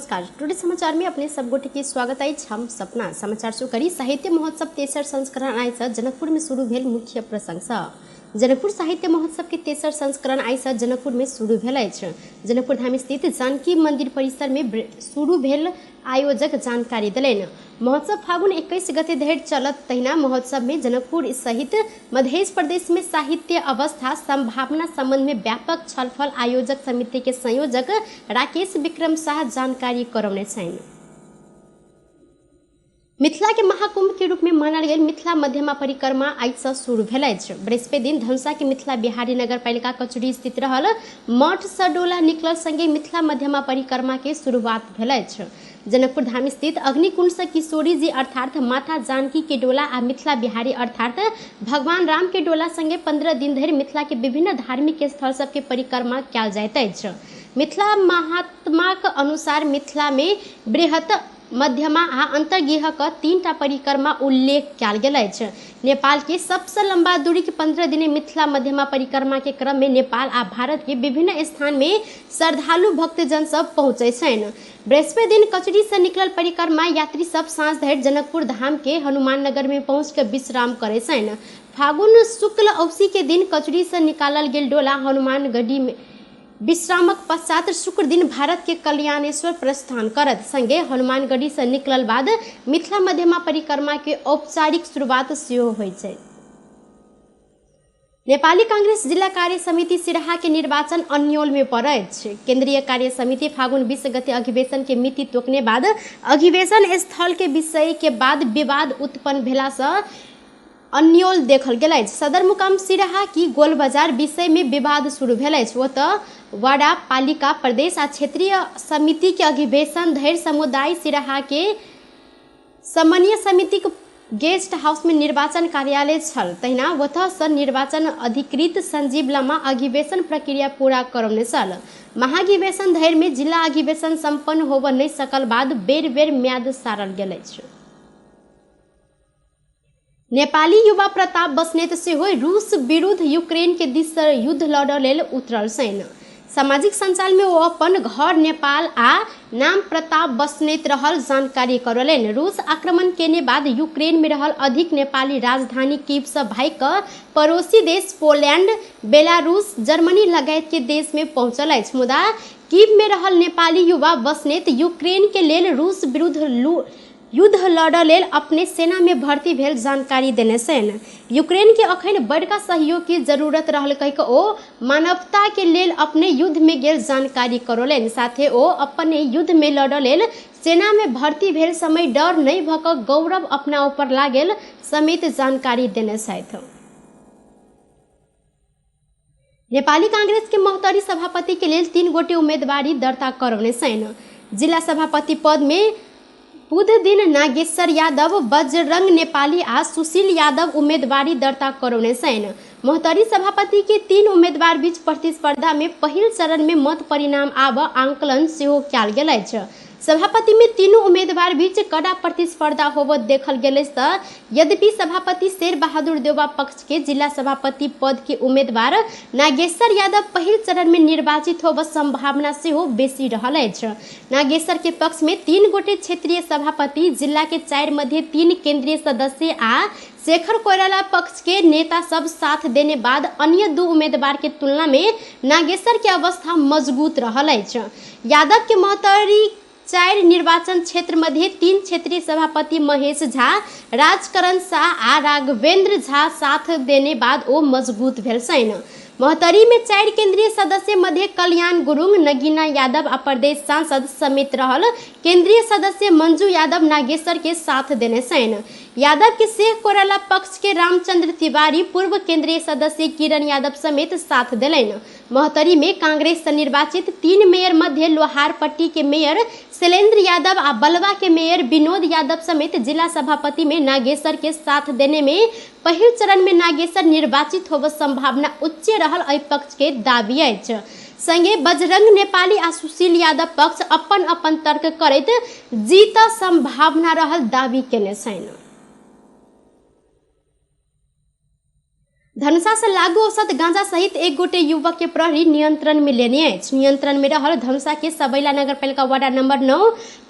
नमस्कार, टुडे समाचार में अपने सब गोटे के स्वागत अछि। हम सपना समाचार शुरू करी। साहित्य महोत्सव तेसर संस्करण आइ से जनकपुर में शुरू भेल। मुख्य प्रसंग सँ जनकपुर साहित्य महोत्सव के तेसर संस्करण आइ से जनकपुर में शुरू भेल अछि। जनकपुर धाम स्थित जानकी मंदिर परिसर में शुरू भेल आयोजक जानकारी देलनि। महोत्सव फागुन 21 गते धरि चलत। तहिना महोत्सव में जनकपुर सहित मध्य प्रदेश में साहित्य अवस्था संभावना संबंध में व्यापक छलफल आयोजक समिति के संयोजक राकेश विक्रम शाह जानकारी करौने छनि। मिथिला के महाकुंभ के रूप में मानल गेल मिथिला मध्यमा परिक्रमा आइ से शुरू भेल अछि। बृहस्पति दिन धनुषा के मिथिला बिहारी नगर पालिका कचुरी स्थित रहल मठ से डोला निकलल संगे मिथिला मध्यमा परिक्रमा के शुरुआत भेल अछि। जनकपुर धाम स्थित अग्निकुंड से किशोरी जी अर्थात माता जानकी के डोला आ मिथिला बिहारी अर्थात भगवान राम के डोला संगे 15 दिन धरि मिथिला के विभिन्न धार्मिक स्थल सबके परिक्रमा कयल जाइत अछि। मिथिला महात्माक अनुसार मिथिला में बृहत, मध्यमा आ अंतर्गृहक 3टा परिक्रमा उल्लेख कयल गेल अछि। नेपाल के सबसे लंबा दूरी के 15 दिने मिथिला मध्यमा परिक्रमा के क्रम में नेपाल आ भारत के विभिन्न स्थान में श्रद्धालु भक्तजन सब पहुँचे छनि। बृहस्पति दिन कचरी से निकलल परिक्रमा यात्री सब साँझ धरि जनकपुर धाम के हनुमान नगर में पहुँच के विश्राम करे छनि। फागुन शुक्ल औसी के दिन कचरी से निकालल गेल डोला हनुमानगढ़ी में विश्रामक पश्चात शुक्र दिन भारत के कल्याणेश्वर प्रस्थान करत। संगे हनुमानगढ़ी से निकलल बाद मिथिला मध्यमा परिक्रमा के औपचारिक शुरुआत सेहो होइ छै। नेपाली कांग्रेस जिला कार्य समिति सिराहा के निर्वाचन अन्योल में पड़ल अछि। केंद्रीय कार्य समिति फागुन 20 गते अधिवेशन के मिति तोकने बाद अधिवेशन स्थल के विषय के बाद विवाद उत्पन्न भेला से अन्योल देखल गेल अछि। सदरमुकाम सिराहा की गोल बाजार विषय में विवाद शुरू भेल अछि। ओतऽ वडा, पालिका, प्रदेश आ क्षेत्रीय समिति के अधिवेशन धरि समुदाय सिराहा के समन्वय समिति के गेस्ट हाउस में निर्वाचन कार्यालय छल। तहिना ओतऽ सँ निर्वाचन अधिकृत संजीव लामा अधिवेशन प्रक्रिया पूरा करौने छल। महाधिवेशन धरि में जिला अधिवेशन सम्पन्न होबऽ नहि सकल बाद बेर बेर म्याद सारल गेल अछि। नेपाली युवा प्रताप बस्नेत सेहो रूस विरुद्ध यूक्रेन के दिस से युद्ध लड़ऽ लेल उतरल छनि। सामाजिक संचार में ओ अपन घर नेपाल आ नाम प्रताप बस्नेत रहल जानकारी करौलनि। रूस आक्रमण केने बाद यूक्रेन में रहल अधिक नेपाली राजधानी कीव से भागि कऽ पड़ोसी देश पोलैंड, बेलारूस, जर्मनी लगायत के देश में पहुंचल अछि। मुदा कीव में रहल नेपाली युवा बस्नेत यूक्रेन के लेल रूस विरुद्ध युद्ध लड़ऽ लेल अपने सेना में भर्ती भेल जानकारी देने छनि। यूक्रेन के अखन बड़का सहयोग के जरूरत रहल कहि कऽ ओ मानवता के लेल अपने युद्ध में गेल जानकारी करौलनि। साथे ओ अपने युद्ध में लड़ऽ लेल सेना में भर्ती भेल समय डर नहि भऽ कऽ गौरव अपना ऊपर लागेल समेत जानकारी देने छथि। नेपाली कांग्रेस के महोत्तरी सभापति के लेल 3 गोटे उम्मेदवारी दर्ता करौने छनि। जिला सभापति पद में बुध दिन नागेश्वर यादव, बजरंग नेपाली आ सुशील यादव उम्मेदवारी दर्ता करौने छनि। महोत्तरी सभापति के 3 उम्मेदवार बीच प्रतिस्पर्धा में पहिल चरण में मत परिणाम आब आंकलन सेहो कयल गेल अछि। सभापति में तीनू उम्मीदवार बीच कड़ा प्रतिस्पर्धा होबऽ देखल गेल अछि त यद्यपि सभापति शेर बहादुर देउवा पक्ष के जिला सभापति पद के उम्मीदवार नागेश्वर यादव पहिल चरण में निर्वाचित होबऽ संभावना सेहो बेसी रहल अछि। नागेश्वर के पक्ष में 3 गोटे क्षेत्रीय सभापति, जिला के 4 मध्ये 3 केंद्रीय सदस्य आ शेखर कोइराला पक्ष के नेता सब साथ देने बाद अन्य 2 उम्मीदवार के तुलना में नागेश्वर के अवस्था मजबूत रहल अछि। यादव के महोत्तरी 4 निर्वाचन क्षेत्र मध्ये 3 क्षेत्रीय सभापति महेश झा, राजकरण शाह आ राघवेंद्र झा साथ देने बाद ओ मजबूत भेल छनि। महोत्तरी में 4 केंद्रीय सदस्य मध्ये कल्याण गुरुङ, नगीना यादव आ प्रदेश सांसद समेत रहल केंद्रीय सदस्य मंजू यादव नागेश्वर के साथ देने छनि। यादव के शेख कोइराला पक्ष के रामचंद्र तिवारी, पूर्व केंद्रीय सदस्य किरण यादव समेत साथ देलनि। महोत्तरी में कांग्रेस से निर्वाचित 3 मेयर मध्य लोहारपट्टी के मेयर शैलेंद्र यादव आ बलवा के मेयर विनोद यादव समेत जिला सभापति में नागेश्वर के साथ देने में पहिल चरण में नागेश्वर निर्वाचित होब संभावना उच्च रहल एहि पक्ष के दावी अछि। संगे बजरंग नेपाली आ सुशील यादव पक्ष अपन अपन तर्क करैत जीत संभावना रहल दावी केने छनि। धनुषा से लागू औषध गांजा सहित एक गोटे युवक के प्रहरी नियंत्रण में लेने अछि। नियंत्रण में रहल धनुषा के सबैला नगरपालिका वार्ड नंबर 9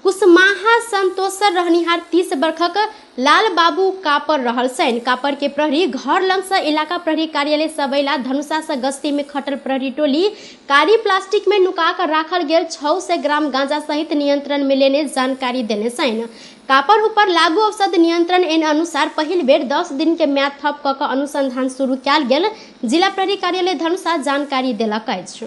कुसमाहा संतोषर रहनिहार 30 वर्षक लाल बाबू कापर रहल छनि। कापर के प्रहरी घर लग से इलाका प्रहरी कार्यालय सबैला धनुषा से गश्ती में खटल प्रहरी टोली कारी प्लास्टिक में नुका कर राखल गेल 600 ग्राम गांजा सहित नियंत्रण में लेने जानकारी देने छनि। कापर ऊपर लागू औषध नियंत्रण ऐन अनुसार पहिल बेर 10 दिन के म्याद थप क के अनुसंधान शुरू कयल गेल जिला प्रहरी कार्यालय धनुषा जानकारी देलक अछि।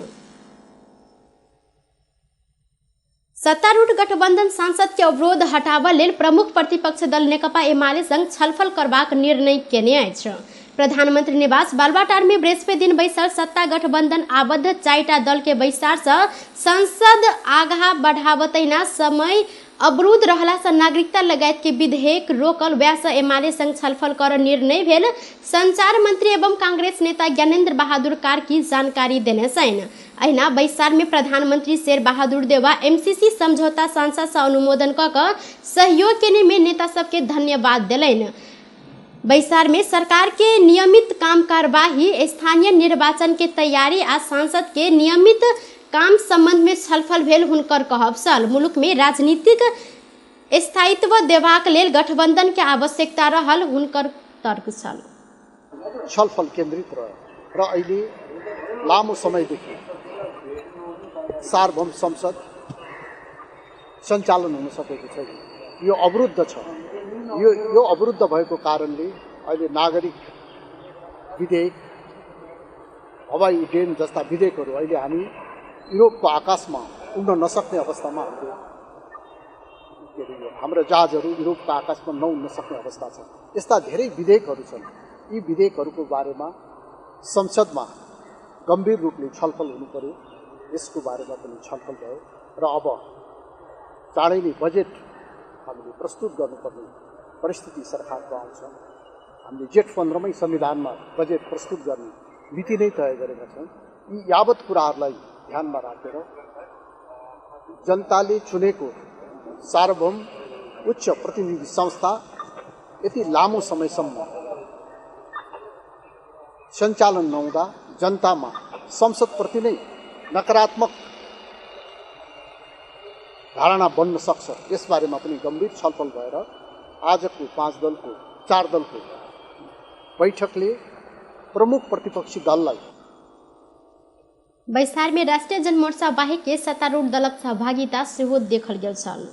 सत्तारूढ़ गठबंधन सांसद के अवरोध हटाबऽ लेल प्रमुख प्रतिपक्ष दल नेकपा एमाले संग छलफल करबाक निर्णय केने अछि। प्रधानमंत्री निवास बालुवाटार में बृहस्पति दिन बैसल सत्ता गठबंधन आबद्ध 4टा दल के बैसार से संसद आगा बढ़ावतैना समय अवरुद्ध रहला से नागरिकता लगायत के विधेयक रोकल वएह से एमाले संग छलफल कर निर्णय भेल संचार मंत्री एवं कांग्रेस नेता ज्ञानेन्द्र बहादुर कार्की जानकारी देने छनि। अहिना बैसार में प्रधानमंत्री शेर बहादुर देउवा एमसीसी समझौता सांसद से अनुमोदन क के सहयोग केने में नेता सबके धन्यवाद देलनि। बैसार में सरकार के नियमित काम कार्यवाही, स्थानीय निर्वाचन के तैयारी आ सांसद के नियमित काम संबंध में छलफल भेल हुनकर कहब छल। मुल्क में राजनीतिक स्थायित्व देबाक लेल गठबंधन के आवश्यकता रहल हुनकर तर्क छल। छलफल केन्द्रित रह्यो र अहिले लामो समयदेखि सार्वभौम संसद सञ्चालन हुन सकेको छैन। यो अवरुद्ध छ। यो अवरुद्ध भएको कारणले अहिले नागरिक विधेयक, हवाई उड्डयन जस्ता विधेयकहरू अहिले हामी युरोपको आकाशमा उड्न नसक्ने अवस्थामा हाम्रो जहाजहरू युरोपको आकाशमा नउड्न सक्ने अवस्था छ। यस्ता धेरै विधेयकहरू छन्। यी विधेयकहरूको बारेमा संसदमा गम्भीर रूपले छलफल हुनु पर्यो। यसको बारेमा पनि छलफल भयो र अब चाँडै नै बजेट हामीले प्रस्तुत गर्नुपर्ने परिस्थिति सरकारको आउँछ। हामीले जेठ 15मै संविधानमा बजेट प्रस्तुत गर्ने मिति नै तय गरेका छौँ। यी यावत कुराहरूलाई ध्यानमा राखेर जनताले चुनेको सार्वभौम उच्च प्रतिनिधि संस्था यति लामो समयसम्म सञ्चालन नहुँदा जनतामा संसदप्रति नै नकारात्मक धारणा बन्न सक्छ। यसबारेमा पनि गम्भीर छलफल भएर आजको 5 दलको 4 दलको बैठकले प्रमुख प्रतिपक्षी दललाई बैसार में राष्ट्रिय जनमोर्चा बाहेक के सत्तारूढ़ दलक सहभागिता सेहो देखल गेल छल।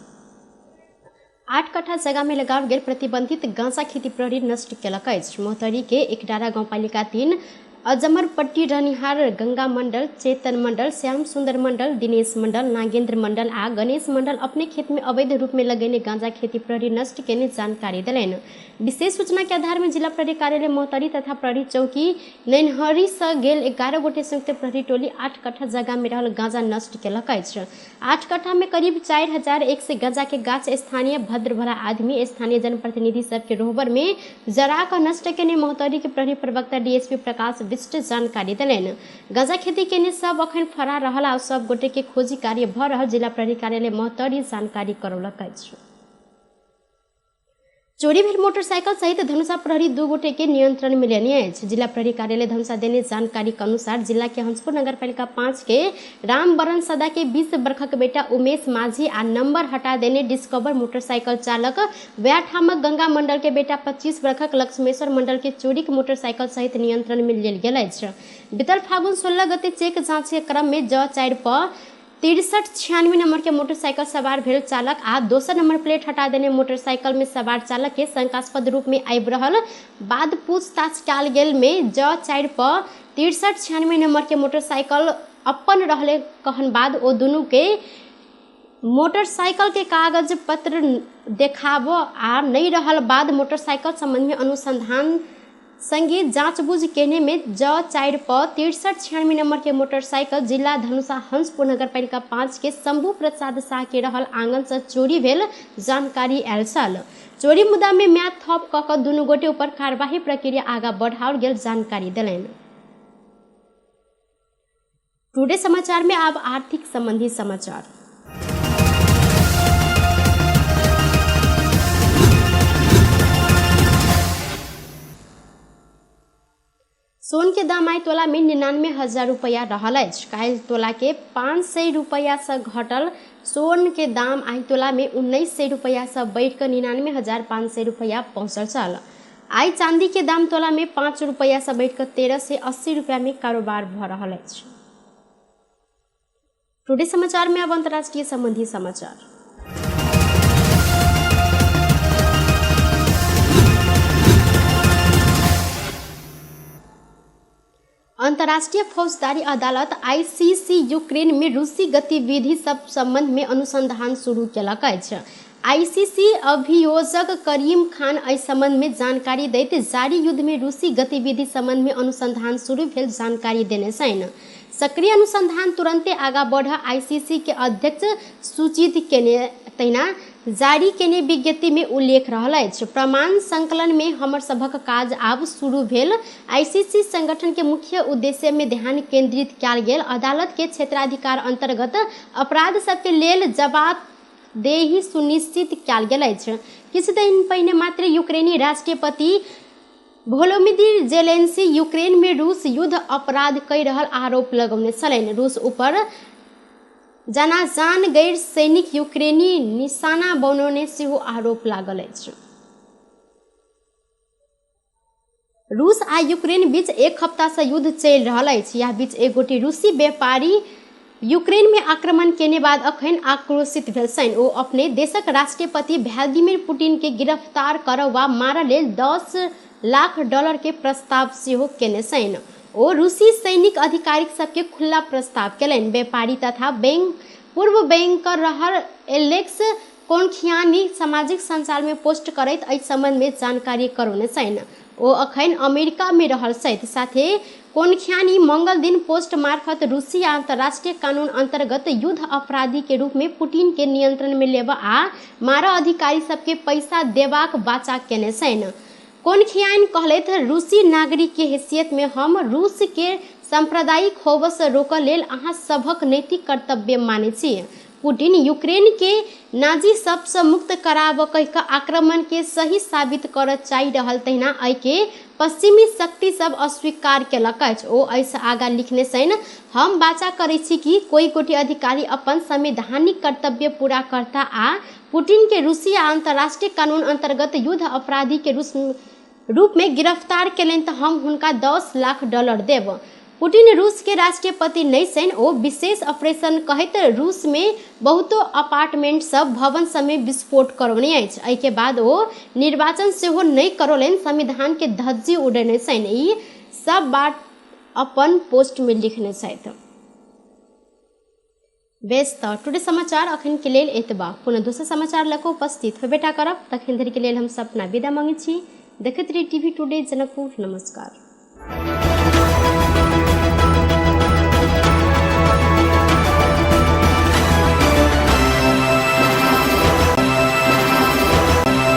8 कट्ठा जगह में लगाओल गेल प्रतिबंधित गांजा खेती प्रहरी नष्ट केलक अछि। महोत्तरी के एकडारा गाउँपालिका 3 अजमरपट्टी रहनिहार गंगा मंडल, चेतन मंडल, श्याम सुंदर मंडल, दिनेश मंडल, नागेंद्र मंडल आ गणेश मंडल अपने खेत में अवैध रूप में लगेने गांजा खेती प्रहरी नष्ट केने जानकारी देलनि। विशेष सूचना के आधार में जिला प्रहरी कार्यालय महोत्तरी तथा प्रहरी चौकी नैनहरी से गेल 11 गोटे संयुक्त प्रहरी टोली 8 कट्ठा जगह में रहल गांजा नष्ट केलक अछि। 8 कट्ठा में करीब 4100 गांजा के गाछ स्थानीय भद्रभरा आदमी स्थानीय जनप्रतिनिधि सबके रोहबर में जरा क नष्ट केने महोत्तरी के प्रहरी प्रवक्ता डीएसपी प्रकाश विष्ट जानकारी देलनि। गांजा खेती केने सब अखन फरार रहल आ सब गोटे के खोजी कार्य भ रहल जिला प्रहरी कार्यालय महोत्तरी जानकारी करौलक अछि। चोरी भेल मोटरसाइकिल सहित धनुषा प्रहरी 2 गोटे के नियंत्रण में लेने अछि। जिला प्रहरी कार्यालय धनुषा देने जानकारी के अनुसार जिला के हंसपुर नगरपालिका 5 के रामबरन सदा के 20 वर्षक बेटा उमेश माझी आ नंबर हटा देने डिस्कवर मोटरसाइकिल चालक वएह ठामक गंगा मंडल के बेटा 25 वर्षक लक्ष्मेश्वर मंडल के चोरी के मोटरसाइकिल सहित नियंत्रण में लेल गेल अछि। बीतल फागुन 16 गते चेक जाँच के क्रम में ज 4 प 6396 नंबर के मोटरसाइकिल सवार भेल चालक आ दोसर नंबर प्लेट हटा देने मोटरसाइकिल में सवार चालक के शंकास्पद रूप में आबि रहल बाद पूछताछ कयल गेल में ज 4 प 6396 नंबर के मोटरसाइकिल अपन रहले कहन बाद ओ दुनू के मोटरसाइकिल के कागज पत्र देखाब आ नहीं रहल बाद मोटरसाइकिल संबंध में अनुसंधान संगे जाँचबूझ केने में ज 4 प 6396 नंबर के मोटरसाइकिल जिला धनुषा हंसपुर नगरपालिका 5 के शंभू प्रसाद शाह के रहल आंगन से चोरी भेल जानकारी आयल छल। चोरी मुद्दा में म्याद थप क के दुनू गोटे ऊपर कार्यवाही प्रक्रिया आगा बढ़ाओल गेल जानकारी देलनि। टुडे समाचार में अब आर्थिक संबंधी समाचार। सोन के दाम आइ तोला में 99,000 रुपया रहल अछि। काल्हि तोला के 500 रुपया से घटल सोन के दाम आइ तोला में 1900 रुपया से बढ़ि कऽ 99,500 रुपया पहुँचल छल। आइ चांदी के दाम तोला में 5 रुपया से बढ़ि कऽ 1380 रुपया में कारोबार भऽ रहल अछि। टुडे समाचार में अब अंतर्राष्ट्रीय संबंधी समाचार। अंतर्राष्ट्रीय फौजदारी अदालत आईसीसी यूक्रेन में रूसी गतिविधि सब संबंध में अनुसंधान शुरू केलक अछि। आईसीसी अभियोजक करीम खान एहि संबंध में जानकारी दैत जारी युद्ध में रूसी गतिविधि संबंध में अनुसंधान शुरू भेल जानकारी देने छनि। सक्रिय अनुसंधान तुरंते आगा बढ़ आईसीसी के अध्यक्ष सूचित केने तहिना जारी केने विज्ञप्ति में उल्लेख रहल अछि। प्रमाण संकलन में हमर सभक काज आब शुरू भेल आईसीसी संगठन के मुख्य उद्देश्य में ध्यान केंद्रित कयल गेल अदालत के क्षेत्राधिकार अंतर्गत अपराध सबके लेल जवाबदेही सुनिश्चित कयल गेल अछि। किछु दिन पहिने मात्र यूक्रेनी राष्ट्रपति वोलोदिमीर जेलेंस्की यूक्रेन में रूस युद्ध अपराध कहि रहल आरोप लगौने छलनि। रूस ऊपर जनाजान गैर सैनिक यूक्रेनी निशाना बनौने सेहो आरोप लागल अछि। रूस आ यूक्रेन बीच एक हफ्ता से युद्ध चलि रहल अछि। यह बीच एक गोटी रूसी व्यापारी यूक्रेन में आक्रमण केने बाद अखन आक्रोशित भेल छनि। ओ अपने देशक राष्ट्रपति व्लादिमीर पुतिन के गिरफ्तार करऽ वा मारऽ लेल 10 लाख डॉलर के प्रस्ताव सेहो केने छनि। ओ रूसी सैनिक अधिकारी सबके खुला प्रस्ताव केलनि। व्यापारी तथा बैंक पूर्व बैंकर रहल एलेक्स कोनखियानी सामाजिक संचार में पोस्ट करैत एहि संबंध में जानकारी करौने छनि। ओ अखन अमेरिका में रहल छथि। साथे कोनखियानी मंगल दिन पोस्ट मार्फत रूसी आ अंतर्राष्ट्रीय कानून अंतर्गत युद्ध अपराधी के रूप में पुतिन के नियंत्रण में लेबऽ आ मारऽ अधिकारी सबके पैसा देबाक वाचा केने छनि। कोनखियान कहलथि, रूसी नागरिक के हैसियत में हम रूस के सांप्रदायिक होबऽ से रोकऽ लेल अहाँ सभक नैतिक कर्तव्य मानै छी। पुतिन यूक्रेन के नाजी सबसँ मुक्त कराबऽ कहि कऽ आक्रमण के सही साबित करऽ चाहि रहल तहिना एहिके पश्चिमी शक्ति सब अस्वीकार केलक अछि। ओ एहिसँ आगा लिखने छनि, हम वाचा करै छी कि कोई गोटे अधिकारी अपन संवैधानिक कर्तव्य पूरा करता आ पुतिन के रूसी आ अंतर्राष्ट्रीय कानून अंतर्गत युद्ध अपराधी के रूप में गिरफ्तार केलनि तऽ हम हुनका 10 लाख डॉलर देब। पुतिन रूस के राष्ट्रपति नहि छनि। ओ विशेष ऑपरेशन कहैत रूस में बहुतो अपार्टमेंट सब भवन सब में विस्फोट करौने अछि। एहि के बाद ओ निर्वाचन सेहो नहि करौलनि, संविधान के धज्जी उड़ेने छनि। ई सब बात अपन पोस्ट में लिखने छथि। बेस तऽ टुडे समाचार अखन के लेल एतबा। पुनः दोसर समाचार लऽ कऽ उपस्थित होबेटा करब। तखन धरि के लेल हम सपना विदा मांगै छी। देखैत रही टीवी टुडे जनकपुर। नमस्कार।